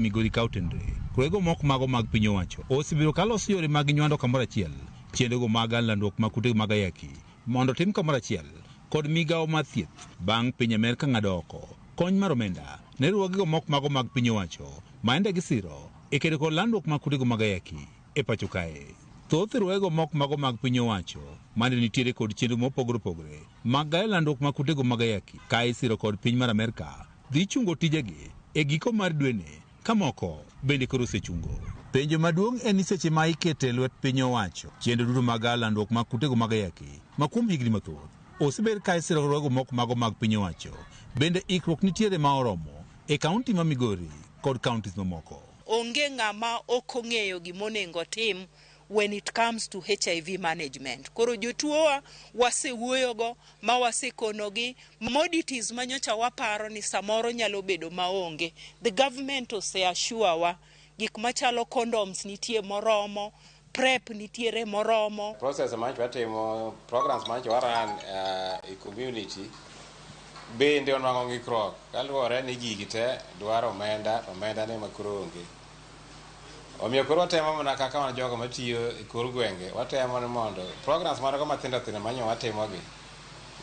Migori ka otenre kwego mok mago mag piny owacho osebedo ka loso yore mag nywando kamoro achiel chenrogo mag landruok mag kute mag ayaki mondo otim kamoro achiel kod migawo mar thieth bang' piny Amerka ng'ado oko kony mar omenda ne riwruogego mok mago mag piny owacho ma ende gisiro e kedo kod landruok mag kutego mag ayaki e pacho kae. Thoth riwruogego mok mago mag piny owacho mane nitiere kod chenro mopogore opogore mag gayo landruok mag kutego mag ayaki ka isiro kod piny mar Amerka dhi chungo tijegi e giko mar dweni ka moko bende koro osechungo. Penjo maduong' en ni seche ma ikete e lwet piny owacho chenro duto mag gayo landruok mag kutego mag ayaki ma kuom higni mathoth osebed ka isiro riwruoge mok mago mag piny owacho bende ikruok nitiere ma oromo e kaunti ma Migori kod counties mamoko. Onge ng'ama ok ong'eyo gimonego otim when it comes to HIV management. Koro jotuowa wasewuoyogo ma wasekonogi commodities manyocha waparo ni samoro nyalo bedo maonge. The government ose assure wa gik machalo condoms nitie moromo, PrEP nitiere moromo. Process mancho watimo, programs mancho waran e community bende onwang'o ng'ikruok kaluwore ni gigi te dwaro omenda to omenda ne makoro onge. Omiyo koro watemo mana kaka wan jogo matiyo e kor gwenge, watemo ni mondo programs manogo mathindo thindo manyo watimogi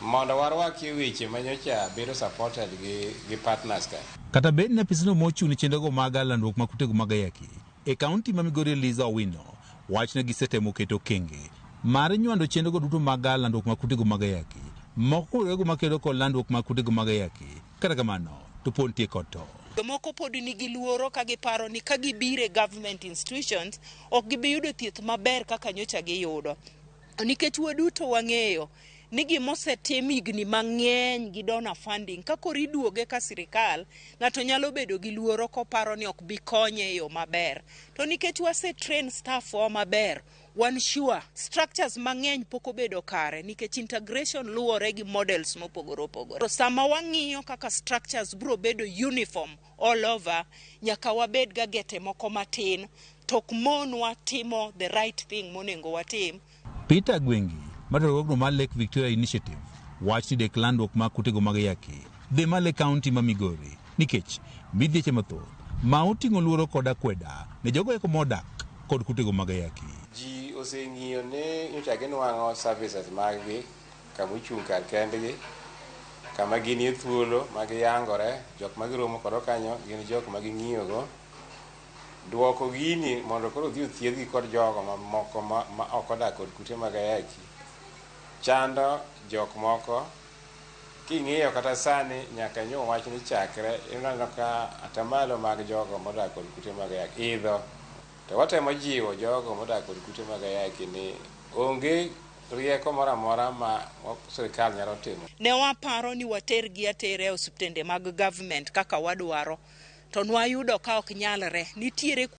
mondo warwakie weche manyocha bedo supported gi partners ka. Kata bed ni apisno mochung' ne chenrogo mag landruok mag kutego mag ayaki e kaunti ma Migori Eliza Owino wacho ni gisetemo keto okenge mar nywando chenrogo duto mag landruok mag kutego mag ayaki moko kuom riwruoge makedo kod landruok mag kutego mag ayaki kata kamano to pod nitie kod to. Jomoko pod nigi luoro ka giparo ni ka gibiro e government institutions ok gibi yudo thieth maber kaka nyocha giyudo. Nikech waduto wang'eyo ni gimosetim higni mang'eny gi donor funding ka koro iduoge ka sirikal ng'ato nyalo bedo gi luoro koparo ni ok bi konye e yo maber. To nikech wase train staff wa maber, wan sure structures mang'eny pok obedo kare nikech integration luwore gi models mopogore opogore. To sama wang'iyo kaka structures biro bedo uniform all over, nyaka wabed ga gete moko matin to ok monwa timo the right thing monego watim. Peter Gwengi mar riwruogno mar Lake Victoria Initiative wach ni dek landruok mag kutego mag ayaki dhi malo e kaunti ma Migori nikech midhieche mathoth ma oting'o luoro kod akweda ne jogo eko modak kod kutego mag ayaki. Ji oseng'iyo ni nyocha ginwang'o services mag-gi kama ochung' kar kendgi, kama ginie thuolo ma giyangore, jok ma giromo kodo kanyo gin jok ma ging'iyogo. Duoko gini mondo koro odhi othiedhgi kod jogo mamoko ma ok odak kod kute mag ayaki chando jok moko. King'iyo kata sani nyaka nyo wach ni chakre ineno ka atamalo mag jogo modak kod kute mag ayaki idho. To watemo jiwo jogo modak kod kute mag ayaki ni onge rieko moro amora ma sirikal nyalo timo. Ne waparo ni watergi atera e osiptende mag government kaka wadwaro, to nwayudo ka ok nyalre. Nitiere